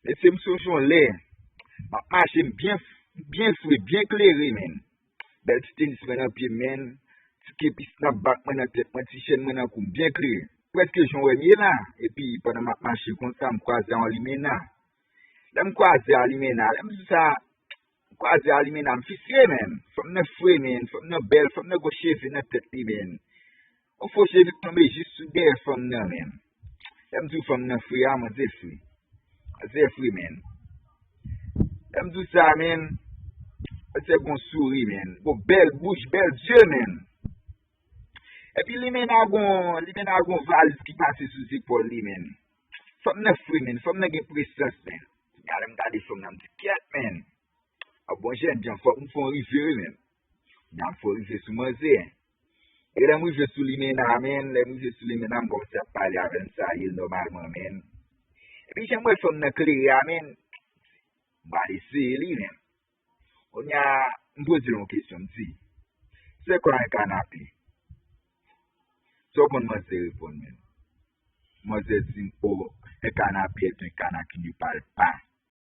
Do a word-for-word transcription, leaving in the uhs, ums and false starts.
Mesye, m sonje yon lè, m ap mache, m byen, byen fre, byen klere, menn. Bèl ti tenis mwen nan pye m, menn. Ti kepis nan bak mwen, nan tèt mwen, ti chèn mwen nan kou m, byen klere. Prèske jan w wè m ye la. Epi, pandan m ap mache konsa, m kwaze a yon limena. Lè m kwaze a limena, lè m di sa, m kwaze a limena, m fristre, menn. Fanm nan fre, menn. Fanm nan bèl, fanm nan gon cheve nan tèt li, menn. Yon fo cheve k tonbe jis sou dèyè fanm nan, menn. Lè m di w fanm nan fre a, manzè fre. Manzè fre, menn. Lè m di w sa, menn, manzè gon souri, menn. Gon bèl bouch, bèl zye, menn. Epi limena gon, limena gon valiz ki pase sou zepòl li, menn. Fanm nan fre, menn. Fanm nan gen presans, menn. Kounye a lè m gade fanm nan, m di, kèt, menn. A bon, jènjan, fòk m fè yon rive wi, menn. Kounye a m fè yon rive sou manzè. E lè m rive sou limena, menn, lè m rive sou limena, m kòmanse ap pale avè l, m salye l nòmalman, menn. Epi jan m wè fanm nan klere a, menn, m pral eseye li, menn. Kounye a, m poze l yon kesyon, m di, c'est quoi un canapé? Sa w konn manzè reponn, menn? Manzè di m, oh, un canapé est un canard qui ne parle pas.